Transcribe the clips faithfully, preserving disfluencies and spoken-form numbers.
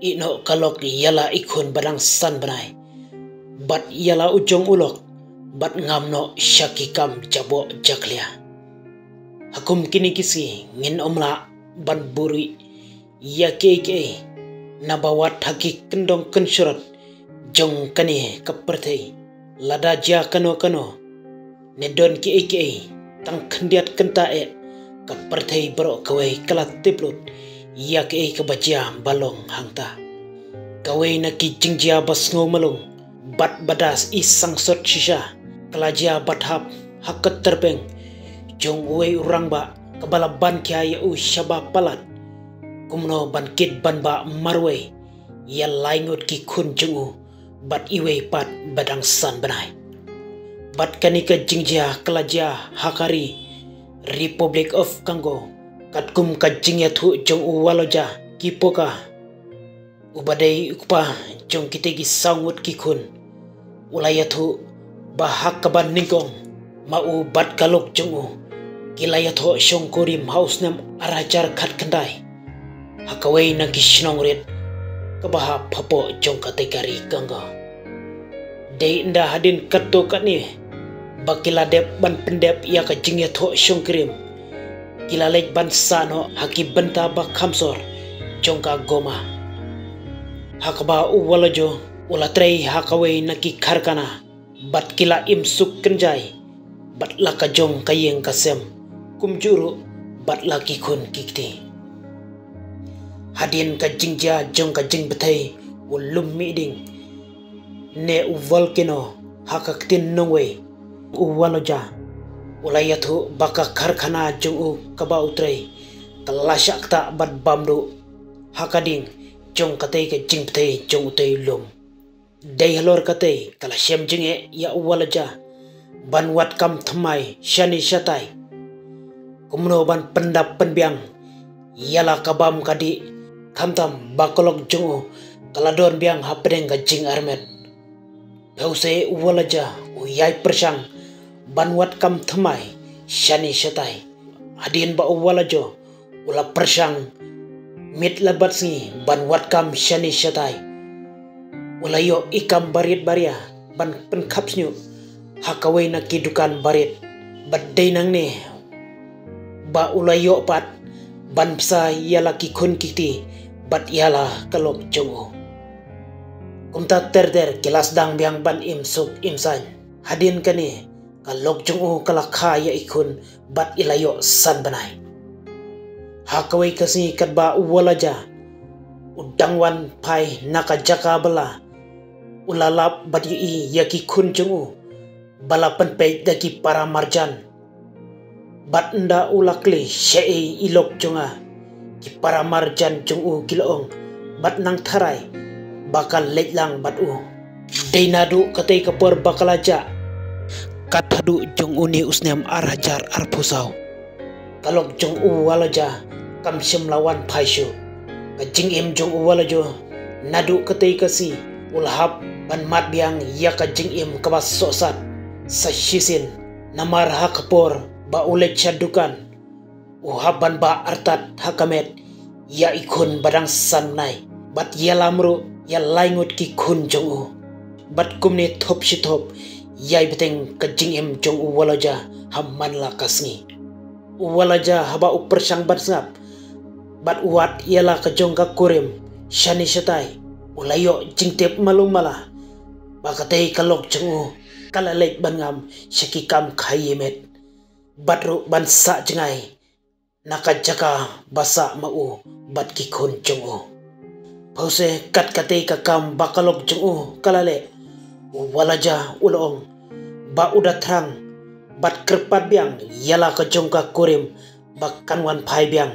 Ih noh ka lok ïa la i khun ba dang san bnai, bad ïa la u jong u lok, bad ngam noh sha ki kam jaboh jakhlia. Ha kum kine ki sngi ngin ym lah ban buhrieh ïa kiei kiei, naba wat ha ki kyndong kynshrot jong kane ka pyrthei, lada jia kano kano, ne don kiei kiei, tang khyndiat kynta eh, ka pyrthei baroh kawei ka la tip lut ïa kiei kaba jia ba long hangta. Kawei na ki jingjia ba sngew malu bad ba da i sangsot shisha ka la jia bad hap ha ka tyrpeng jong uwei u rangbah kaba la ban khia ïa u shaba palat kumno ban kit ban bah marwei ïa lai ngut ki khun jong u bad iwei pat ba dang san bnai. Bad kane ka jingjia ka la jia ha ka ri Republic of Congo, katkum ka jingïathuh jong u Waloja Kipoka, uba dei u kpa jong kitei ki saw ngut ki khun. U la ïathuh ba ha kaba nyngkong, ma u bad ka lok jong u ki la ïathoh shongkurim ha u snem ar hajar khatkhyndai ha kawei na ki shnong rit kaba hap hapoh jong katei ka ri Congo. Dei ynda hadien katto katne ba ki la dep ban pyndep ïa ka jingïathoh shongkurim, ki la leit ban sah noh ha ki bynta ba kham sor jong ka Goma. Ha kaba u Waloja u la trei ha kawei na ki karkhana, bad ki la im suk kynjai bad la ka jong ka ïing ka sem, kumjuh ruh bad la ki khun ki kti. Hadien ka jingjia jong ka jingbthei u lum mihding ne u volcano ha ka ktien nongwei, u Waloja u la ïathuh ba ka karkhana jong u kaba u trei ka la shah ktah bad bam duh ha ka ding jong katei ka jingbthei jong utei u lum. Dei halor katei ka la shem jingeh ïa u Waloja ban wad kam thymmai shane shatai, kumno ban pyndap pynbiang ïa la ka bam ka dih, khamtam ba ka lok jong u ka la don biang hapdeng ka jingarmet. Phew se u Waloja u ïai pyrshang ban wad kam thymmai shane shatai. Hadien ba u Waloja u la pyrshang miet la bad sngi ban wad kam shane shatai, u la ïoh i kam barit baria ban pynkhap shñiuh ha kawei na ki dukan barit. Bad dei nangne ba u la ïoh pat ban bsa ïa la ki khun ki kti bad ïa la ka lok jong u. Kumta ter ter ki la sdang biang ban im suk im saiñ. Hadien kane ka lok jong u ka la kha ïa i khun bad i la ïoh san bnai. Ha kawei ka sngi katba u Waloja u dang wan phai na ka jaka bylla, u la lap bad ïohi ïa ki khun jong u ba la pynpeit da ki para marjan. Bad ynda u la kylli shaei i lok jong nga, ki para marjan jong u ki la ong bad nang tharai ba ka leit lang bad u. Dei naduh katei ka por ba ka la jah, kat haduh jong une u snem ar hajar arphew saw, ka lok jong u Waloja kam shym la wan phai shuh. Ka jingim jong u Waloja naduh katei ka sngi u la hap ban mad biang ïa ka jingim kaba sohsat sa shisien, namar ha ka por ba u leit sha dukan u hap ban bah artat ha ka met ïa i khun ba dang san bnai bad ïalam ruh ïa lai ngut ki khun jong u. Bad kumne thop shi thop ïai bteng ka jingim jong u Waloja ha man la ka sngi. U Waloja haba u pyrshang ban sngap bad u wad ïa la ka jong ka kurim shane shatai, u la ïoh jingtip malu mala ba katei ka lok jong u ka la leit ban ngam sha ki kam khaïi met bad ruh ban sah jngai na ka jaka ba sah ma u bad ki khun jong u. Phew se kat katei ka kam ba ka lok jong u ka la leh, u Waloja u la ong ba u da thrang bad kyrpad biang ïa la ka jong ka kurim ba kan wan phai biang.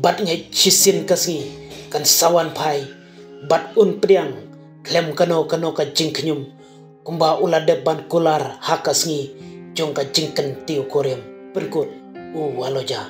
Bad ngeit shisien ka sngi kan sa wan phai, bad un pdiang khlem kano kano ka jingkhñium, kumba u la dep ban kular ha ka sngi jong ka jingkyntiew kurim, pynkut u Waloja.